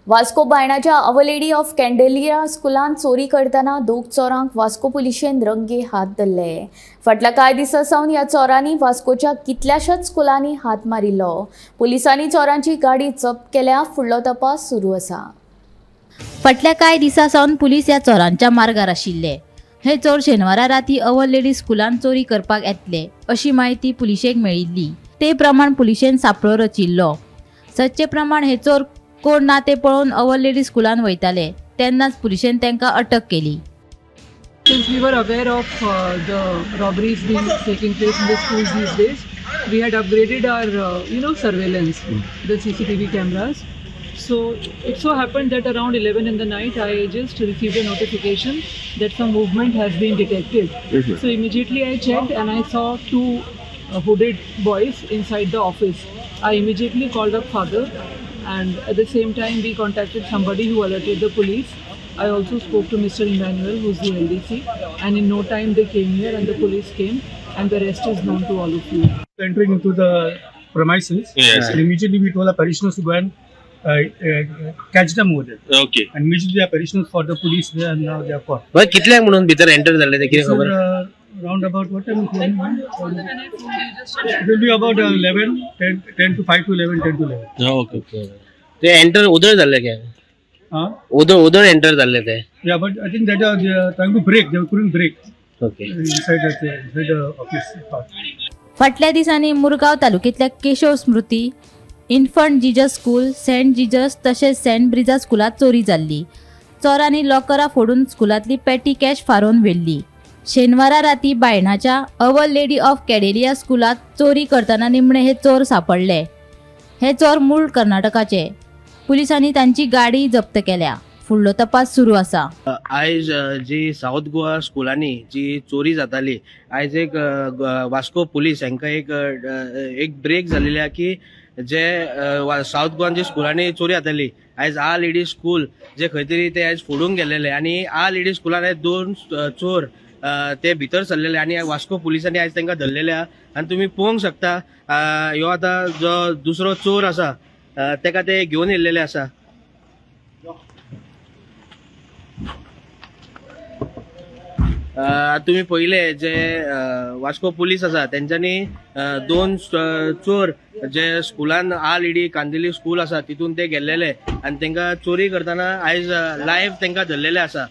Vasco बायणाच्या our lady of कॅन्डेलिया स्कुलांत चोरी करतना दोग चोरांक वास्को पुलिशेन रंगे हात धरले। फाटल्या कांय दिसां सावन ह्या चोरांनी वास्कोच्या कितल्याशाच स्कुलांनी हात मारिल्लो। पुलिसांनी चोरांची गाडी जप्त केल्या। फुडलो तपास सुरू आसा। फाटल्या कांय दिसां सावन पुलीस ह्या चोरांच्या मार्गार आशिल्ले। हे चोर शेनवारा राती our lady स्कुलांत चोरी करपाक येतले अशी म्हायती पुलिशेक मेळिल्ली। ते प्रमाण पुलिशेन सापळो रचिल्लो। सदचे प्रमाण हे चोर कोण ना ते पळोवन our lady स्कुलान वयताले तेन्नाच पुलिशेन तांकां अटक केली। Since we were aware of the robberies being taking place in the schools these days, we had upgraded our surveillance, the CCTV cameras. So it so happened that around 11 in the night, I just received a notification that some movement has been detected. Yes, ma'am. So immediately I checked and I saw two hooded boys inside the office. I immediately called up father, and at the same time we contacted somebody who alerted the police. I also spoke to Mr. Emmanuel, who's the LDC, and in no time they came here and the police came, and the rest is known to all of you. Entering into the premises, yes, and immediately we told our parishioners to go and catch them over there. Okay. And immediately our parishioners for the police there, and now they are caught. But कितल्यांक म्हणून भितर enter जाल्ले ते कितें खबर? Round about what time? It will be about 11, 10 to 5 to 11, 10 to 11. Okay, okay. ते enter उदळ जाल्ले काय? उदळ एंटर जाल्ले ते. Yeah, but I think that they are trying to break. They couldn't break. Okay. Inside the office part. फाटल्या दिसांनी मुरगांव तालुक्यांतल्या Keshav Smriti, infant Jesus school, saint Jesus तशेंच Saint Brezza स्कुलांत चोरी जाल्ली। चोरांनी लॉकरां फोडून स्कुलांतली पेटी कॅश फारोवन व्हेल्ली। शेनवारा राती बायणाच्या our lady of कॅडेलिया स्कुलांत चोरी करतना निमणे हे चोर सापडले। हे चोर मूळ कर्नाटकाचे। पुलिसांनी तांची गाडी जप्त केल्या। फुडलो तपास सुरू आसा। आयज जी साऊथ गोवा स्कुलांनी जी चोरी जाताली, आयज एक वास्को पुलीस हांकां एक ब्रेक जाल्ली की जे साऊथ गोवान जे स्कुलांनी चोरी जाताली, आयज our lady school जे खंय तरी ते आयज फोडूंक गेल्लेले आनी our lady स्कुलान आयज दोन चोर ते भितर सरलेले आनी वास्को पुलिसांनी आयज तांकां धरलेले आहा। आनी तुमी पळोवंक शकता ह्यो आतां जो दुसरो चोर आसा ताका ते घेवन येयल्लेले आसा। तुमी पळयले जे वास्को पुलीस आसा तेंच्यांनी दोन चोर जे स्कुलान our lady Kandivali school आसा तितून ते गेल्लेले आनी तांकां चोरी करतना आयज लायव्ह तांकां धरलेले आसा।